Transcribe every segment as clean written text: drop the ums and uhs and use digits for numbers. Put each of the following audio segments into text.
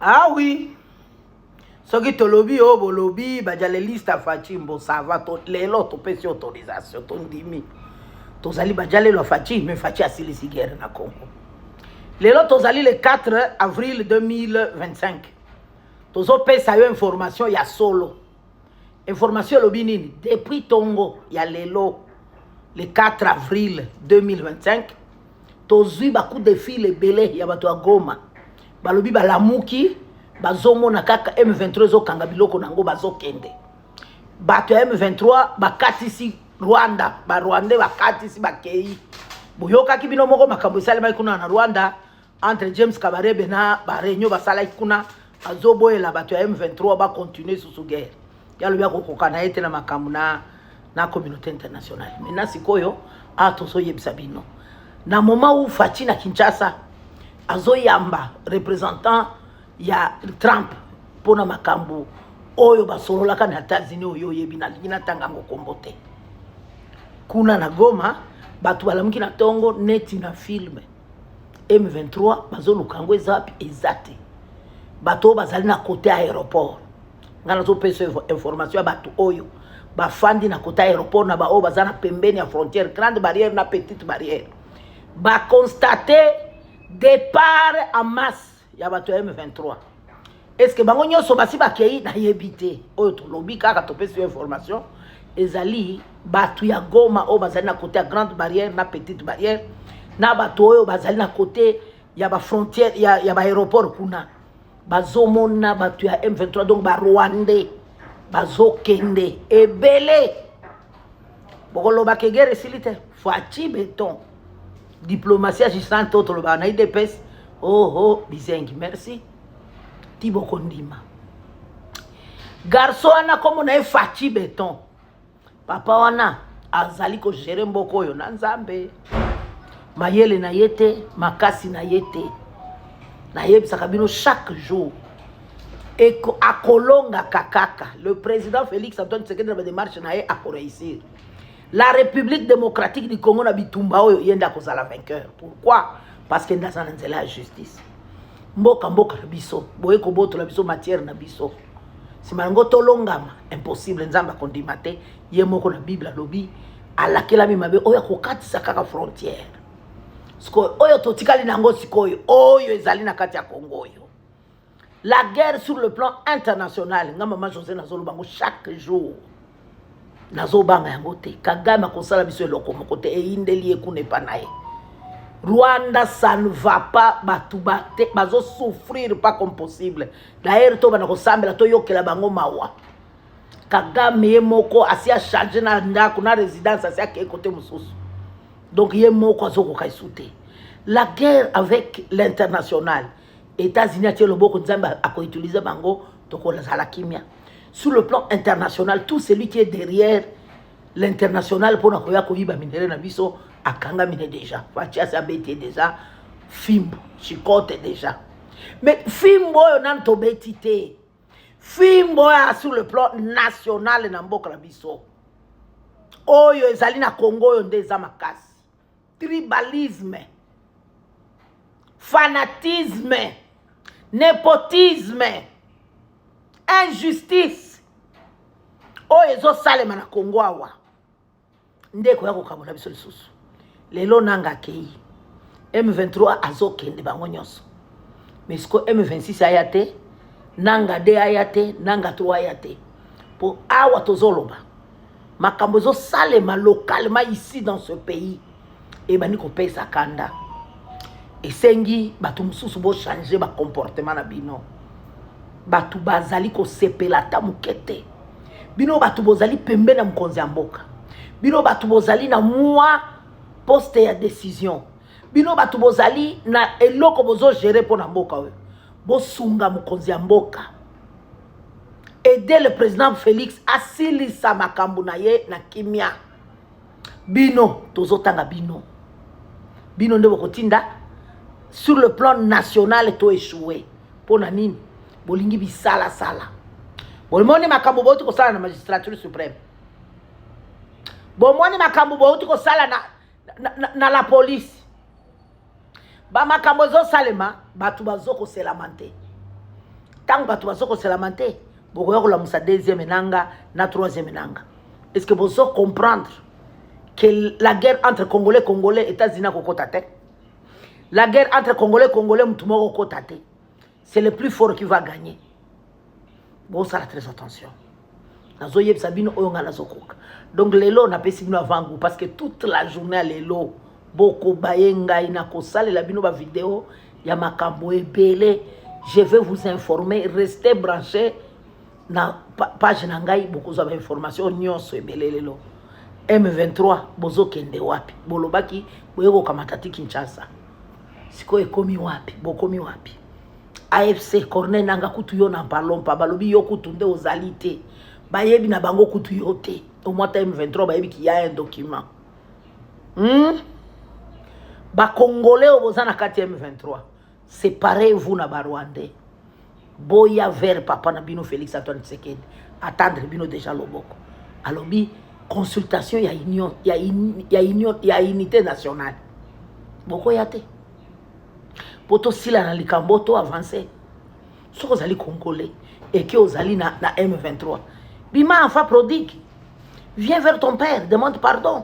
Ah oui, soki tolobi oyo bolobi bajaleliste ya Fatshi mbo ça va to, lelo topesi autorisation, tondimi tozali bajalelo ya Fatshi, mais Fatshi asilisi guerre na Congo. Lelo tozali le 4 avril 2025, tozopesa yo information ya solo. Information elobi nini? Depuis tongo ya lelo le 4 avril 2025, tozwi ba coup de fil ebele ya bato ya Goma. Balobi balamuki, bazomona kaka M23 ezokanga biloko nango, bazokende. Bato ya M23 bakatisi Rwanda, ba Rwandais bakatisi, bakei. Boyokaki bino moko makambo esalemaki kuna na Rwanda entre James Kabarebe na ba réunion basalaki kuna, azoboyela bato ya M23 bacontinue susu guerre. Ya lobi akokoka na ye te na makambo na communauté internationale. Maintenant sikoyo a tozoyebisa bino, na moment où Fatshi na Kinshasa azoyamba représentant ya Trump mpona makambo oyo basololaka na États-Unis, oyo oyebi, nalingi natanga yango kombo te. Kuna na Goma bato balamuki na ntongo neti na film, M23 bazoluka yango eza wapi? Eza te. Bato oyo bazali na côté aéroport, ngai nazopesa information ya bato oyo bafandi na côté aéroport na baoyo baza na pembeni ya frontière, grande barrière na petite barrière, baconstate départ en masse ya bato ya M23. Est ce que bango nyonso basi bakei? Nayebi te. Oyo tolobi kaka, topesi yo information, ezali bato ya Goma oyo bazali na côté ya grande barrière na petite barrière, na bato oyo bazali na côté ya bafrontière ya baaéroport kuna, bazomona bato ya M23, donc barwandais bazokende ebele. Bokolobaka guerre esili te. Fatshi béton, diplomatie agissante oyo tolobaka na UDPS, oho bizengi, merci ti bokondima. Garçon wana, kombo na ye Fatshi béton, papa wana azali kogérer mboka oyo na Nzambe. Mayele na ye te, makasi na ye te. Nayebisaka bino chaque jour, akolongaka kaka le président Félix Antoine Tshisekedi na badémarche na ye, akoréussir. La République démocratique du Congo na bitumba oyo, ye nde akozala vainqueur. Pourquoi? Parce que nde aza na nzela ya justice. Mboka, mboka na biso, boye kobotola biso matière na biso, nsima yango tolongama, impossible. Nzambe akondima te. Ye moko na Bible alobi alakelami mabe oyo akokatisa kaka frontière. Sikoyo oyo totikali nango sikoyo, oyo ezali na kati ya Congo oyo, la guerre sur le plan international, nga mama José nazoloba yango chaque jour, nazobanga yango te. Kagame akosala biso eloko moko te, eyindeli ye kuna epa na ye. Rwanda, ça ne va pas, bato bate bazosouffrir pas comme possible. D'ailleurs to bana kosambela, toyokela bango mawa. Kagame ye moko asi achange na ndako na résidence, asi akei kote mosusu, donc ye moko azokoka esu te. La guerre avec l'international, États-Unis atie loboko, Nzambe akoutilize bango, tokozala kimia. Sur le plan international, tout celui qui est derrière l'international mpona koya koyiba minerais na biso akangami ne déjà. Fatshi asi abeti déjà fimbo chikote déjà, mais fimbo oyo nanu tobeti te. Fimbo oyo sur le plan national na mboka na biso oyo ezali na Congo, oyo nde eza makasi: tribalisme, fanatisme, népotisme, injustice oyo ezosalema na Congo awa nde ekoya kokabola biso lisusu. Lelo nanga akei, M23 azokende bango nyonso, mais siko M26 aya te, nanga de aya te, nanga 3 aya te. Mpo awa tozoloba makambo ezosalema localement ici dans ce pays ebandi kopesa kanda. Esengi bato mosusu bochange bacomportement na bino. Bato bazali kosepela ata moke te. Bino bato bozali pembe na mokonzi ya mboka, bino bato bozali na mwa poste ya décision, bino bato bozali na eloko bozogérer mpo na mboka oyo, bosunga mokonzi ya mboka, aider le président Félix asilisa makambo na ye na kimia. Bino tozotanga bino, bino nde bokotinda sur le plan national to échoué. Mpo na nini bolingi bisalasala? Bomoni makambo bouti kosala na magistrature suprême, bomoni makambo bouti kosala na la police, bamakambo ezosalema, bato bazokoselama te. Ntango bato bazokoselama te, bokoya kolamusa deuxième Nanga na troisième Nanga. Est ce que bozo comprendre que la guerre entre Congolais, Congolais, États-Unis akokota te? La guerre entre Congolais, Congolais, mutu moko okota te. C'est le plus fort qui va gagner. Bosala très attention. Nazoyebisa bino oyo ngai nazokoka. Donc lelo napesi bino avant-goût, parce que toute la journée ya lelo bokobaye ngai nakosalela bino bavideo ya makambo ebele. Je vais vous informer. Restez branché na page na ngai, bokozwa bainformation nyonso ebele. Lelo M23 bozokende wapi? Bolobaki boye kokamata ti Kinshasa, sikoyo ekomi wapi? Bokomi wapi? AFC, Corneille Nanga kutu yo na palompa, balobi yo kutu nde ozali te, bayebi na bango kutu yo te. Omwata M23 bayebi ki ya un document. Bakongolais oyo boza na kati ya M23, séparez-vous na Barwandais, boya vers papa na bino Félix Antoine Tshisekedi. Attendre bino déjà loboko. Alobi consultation ya union, ya union, ya unité nationale. Bokoya te mpo tosila na likambo to avance. Soki ozali Congolais eke ozali na M23, bima, enfant prodigue, viens vers ton père, demande pardon.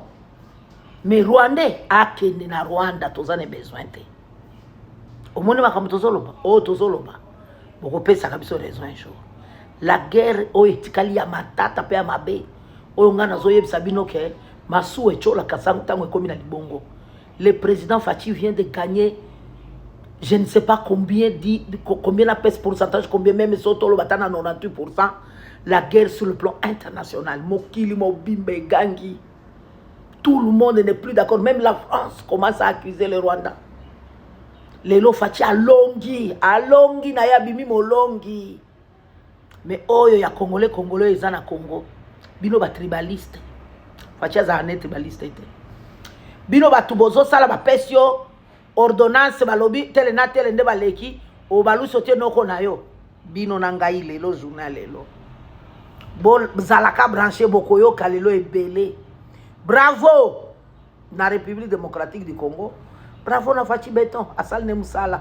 Mais Rwandais akende na Rwanda, toza na besoin te. Omoni makambo tozoloba oyo, tozoloba, bokopesaka biso raison un jour. La guerre oyo etikali ya matata mpe ya mabe oyo ngai nazoyebisa bino ke masuwa etiolaka ntango ekómi na libongo. Le président Fatshi vient de gagner je ne sais pas combien, dit, combien la pèse pourcentage, combien même sotolo batana 98% la guerre sur le plan international. Mokili mobimba egangi, tout le monde n'est plus d'accord, même la France commence à accuser le Rwanda. Lelo Fatshi alongi, alongi na ye, abimi molongi. Mais oyo ya Congolais, Congolais eza na Congo, bino batribaliste. Fatshi azala ne tribaliste te. Bino bato bozosala, bapesi yo ordonnance, balobi tele na tele nde baleki, obalusi, otie noko na yo. Bino na ngai lelo, journée ya lelo, bozalaka branché, bokoyoka lelo ebele. Bravo na République démocratique du Congo, bravo na Fatshi Béton, asali ne mosala.